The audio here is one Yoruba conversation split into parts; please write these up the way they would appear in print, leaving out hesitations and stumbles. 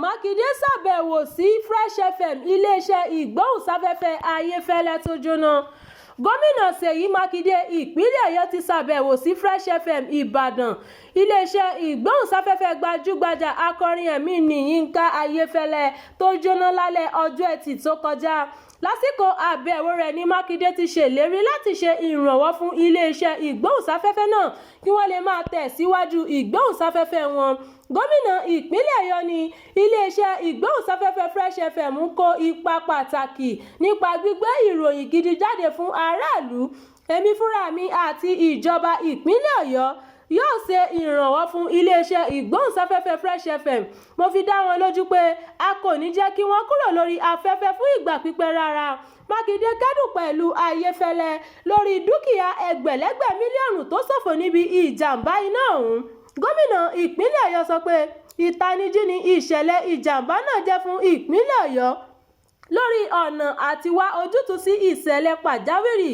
Mákindé ṣàbẹ̀wò sí Fresh FM, iléeṣẹ́ ìgbóhùnsáfẹ́fẹ́ Ayéfẹ́lẹ́ tó jóná. Gómìnà Ṣèyí Mákindé ìpínlẹ̀ Ọ̀yọ́ ti ṣàbẹ̀wò sí Fresh FM Ìbàdàn, iléeṣẹ́ ìgbóhùnsáfẹ́fẹ́ gbajúgbajà akọrin ẹ̀mí ní Yinka Ayéfẹ́lẹ́ tó jóná lálẹ́ ọjọ́ Ẹtì tó kọjá. Lásìkò àbẹ̀wò rẹ̀ ní Mákindé ti ṣèlérí láti ṣe ìrànwọ́ fún iléeṣẹ́ ìgbóhùnsáfẹ́fẹ́ náà kí wọ́n lè máa tẹ̀síwájú ìgbóhùnsáfẹ́fẹ́ wọn. Gómìnà ìpínlẹ̀ Ọ̀yọ́ ní iléeṣẹ́ ìgbóhùnsáfẹ́fẹ́ Fresh FM ń kó ipa pàtàkì nípa gbígbé ìròyìn gidi jáde fún aráàlú. Èmi fúnra mi àti ìjọba ìpínlẹ̀ Ọ̀yọ́ yóò ṣe ìrànwọ́ fún iléeṣẹ́ ìgbóhùnsáfẹ́fẹ́ Fresh FM. Mo fi dá wọn lójú pé a kò ní jẹ́ kí wọ́n kúrò lórí afẹ́fẹ́ fún ìgbà pípẹ́ rárá. Mákindé kẹ́dùn pẹ̀lú Ayéfẹ́lẹ́ lórí dúkìá ẹgbẹ̀lẹ́gbẹ̀ mílíọ̀nù tó ṣòfò níbi ìjàm̀bá iná ọ̀hún. Gómìnà ìpínlẹ̀ Ọ̀yọ́ sọ pé ìtanijí ni ìṣẹ̀lẹ̀ ìjàm̀bá náà jẹ́ fún ìpínlẹ̀ Ọ̀yọ́ lórí ọ̀nà àti wá ojútùú sí ìṣẹ̀lẹ̀ pàjáwìrì,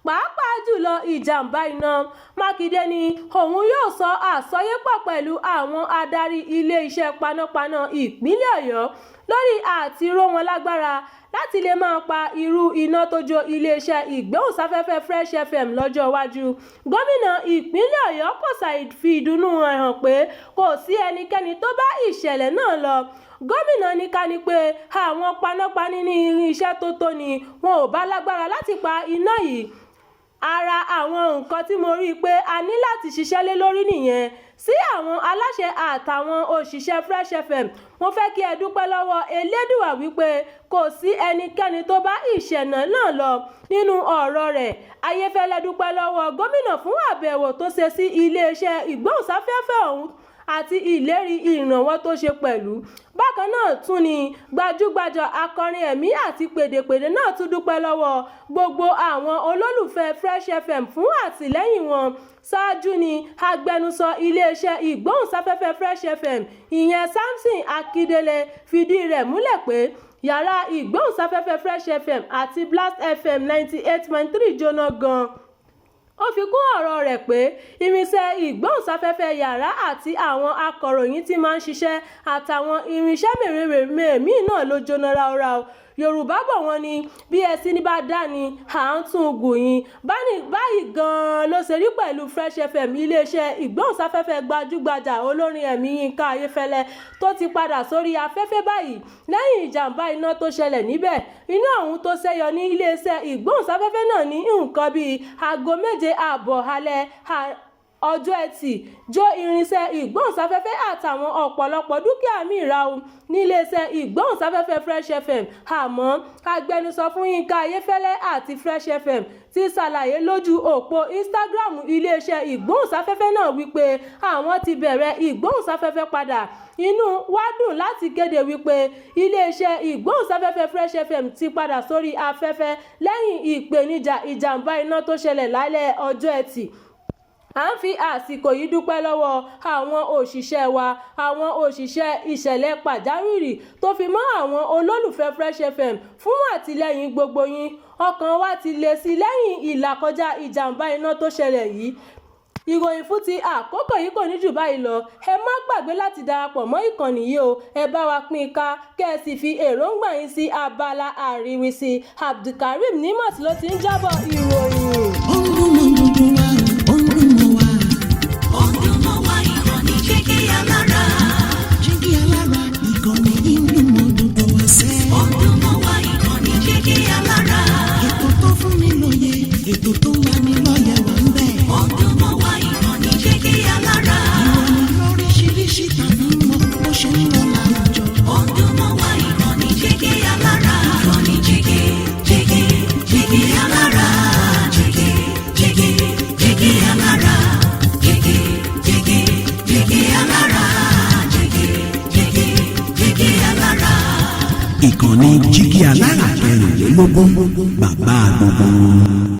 pàápàá jùlọ ìjàm̀bá iná. Mákindé ní òun yóò sọ àsọyépọ̀ pẹ̀lú àwọn adarí iléeṣẹ́ panápaná ìpínlẹ̀ Ọ̀yọ́ lórí àti ró wọn lágbára láti lè máa pa irú iná tó jó iléeṣẹ́ ìgbóhùnsáfẹ́fẹ́ Fresh FM lọ́jọ́ iwájú. Gómìnà ìpínlẹ̀ Ọ̀yọ́ kò ṣàì fi ìdùnnú rẹ̀ hàn pé kò sí ẹnikẹ́ni tó bá ìṣẹ̀lẹ̀ náà lọ. Gómìnà ní ká ní pé àwọn panápaní ní irinṣẹ́ tó tó ni wọn ò bá lágbára láti pa iná yìí. Ara àwọn nǹkan tí mo rí i pé a ní láti ṣiṣẹ́ lé lórí nìyẹn. Sí àwọn aláṣẹ àtàwọn òṣìṣẹ́ Fresh FM, mo fẹ́ kí ẹ dúpẹ́ lọ́wọ́ Elédùà wípé kò sí ẹnikẹ́ni tó bá ìṣẹ̀lẹ̀ náà lọ. Nínú ọ̀rọ̀ rẹ̀, Ayéfẹ́lẹ́ dúpẹ́ lọ́wọ́ gómìnà fún àbẹ̀wò tó ṣe sí iléeṣẹ́ ìgbóhùnsáfẹ́fẹ́ ọ̀hún àti ìlérí ìrànwọ́ tó ṣe pẹ̀lú. Bákan náà tún ni gbajúgbajà akọrin ẹ̀mí àti pèdèpèdè náà tún dúpẹ́ lọ́wọ́ gbogbo àwọn olólùfẹ́ Fresh FM fún àtìlẹ́yìn wọn. Ṣáájú ni agbẹnusọ iléeṣẹ́ ìgbóhùnsáfẹ́fẹ́ Fresh FM, ìyẹn Samson Akindélé, fìdí rẹ̀ múlẹ̀ pé yàrá ìgbóhùnsáfẹ́fẹ́ Fresh FM àti Blast FM 98.3 jóná gan-an. Ó fi kún ọ̀rọ̀ rẹ̀ pé irinṣẹ́ ìgbóhùnsáfẹ́fẹ́ yàrá àti àwọn akọ̀ròyìn tí máa ń ṣiṣẹ́ àtàwọn irinṣẹ́ mèremère míì náà ló jóná ráúráú. Yorùbá bọ̀ wọ́n ní bí ẹṣin bá dá ní à ń tún gùn yín. Báyìí gan-an ló ṣe rí pẹ̀lú Fresh FM, iléeṣẹ́ ìgbóhùnsáfẹ́fẹ́ gbajúgbajà olórin ẹ̀mí Yinka Ayéfẹ́lẹ́ tó ti padà sórí afẹ́fẹ́ báyìí lẹ́yìn ìjàm̀bá iná tó ṣẹlẹ̀ níbẹ̀. Iná ọ̀hún tó ṣẹ́yọ ní iléeṣẹ́ ìgbóhùnsáfẹ́fẹ́ náà ní nǹkan bíi aago 7:30 alẹ́ ọjọ́ Ẹtì jó irinṣẹ́ ìgbóhùnsáfẹ́fẹ́ àtàwọn ọ̀pọ̀lọpọ̀ dúkìá míì ráú níléeṣẹ́ ìgbóhùnsáfẹ́fẹ́ Fresh FM. Àmọ́ agbẹnusọ fún Yinka Ayéfẹ́lẹ́ àti Fresh FM ti ṣàlàyé lójú òpó Instagram iléeṣẹ́ ìgbóhùnsáfẹ́fẹ́ náà wípé àwọn ti bẹ̀rẹ̀ ìgbóhùnsáfẹ́fẹ́ padà. Inú wa dùn láti kéde wípé iléeṣẹ́ ìgbóhùnsáfẹ́fẹ́ Fresh FM ti padà sórí afẹ́fẹ́ lẹ́yìn ìpèníjà ìjàm̀bá iná tó ṣẹlẹ̀ lálẹ́ ọjọ́ Ẹtì. À ń fi àsìkò yìí dúpẹ́ lọ́wọ́ àwọn òṣìṣẹ́ wa, àwọn òṣìṣẹ́ ìṣẹ̀lẹ̀ pàjáwìrì tó fi mọ́ àwọn olólùfẹ́ Fresh FM fún àtìlẹ́yìn gbogbo yín. Ọkàn wa ti le sí i lẹ́yìn ìlàkọjá ìjàm̀bá iná tó ṣẹlẹ̀ yìí. Ìròyìn fún ti àkókò yìí kò ní jù báyìí lọ. Ẹ má gbàgbé láti darapọ̀ mọ́ ìkànnì yìí o. Ẹ bá wa pín in ká, kẹ́ ẹ sì fi èròǹgbà yín sí abala àríwísí. Abdulkareem Nimat ló ti ń jábọ̀ ìròyìn. Ó ń dún mọ́ gbogbo wa, ó ń dún mọ́ wa. Ó ń dún mọ́ wa, ìkànnì Jígí Alára. Jígí Alára, ìkànnì yìí ń dún mọ́ gbogbo wa sẹ́. Ó ń dún mọ́ wa, ìkànnì Jígí Alára. Ètò tó fún ni lóye, ètò tó ń lani lọ́yẹ̀ wà ń bẹ̀. Ó ń dún mọ́ wa, ìkànnì Jígí Alára. Ìròyìn lóríṣiríṣi tàbí mọ́ bó ṣe ń lọ láwùjọ. Ó ń dún mọ́ wa, ìkànnì Jígí Alára. Ìkànnì Jígí, Jígí, Jígí Alára. Jígí, Jígí, Jígí Alára. Jígí, Jígí, Jígí Alára. Jígí, Jígí, Jígí Alára. Ìkànnì Jígí Alára 24, bàbá gbogbo wọn.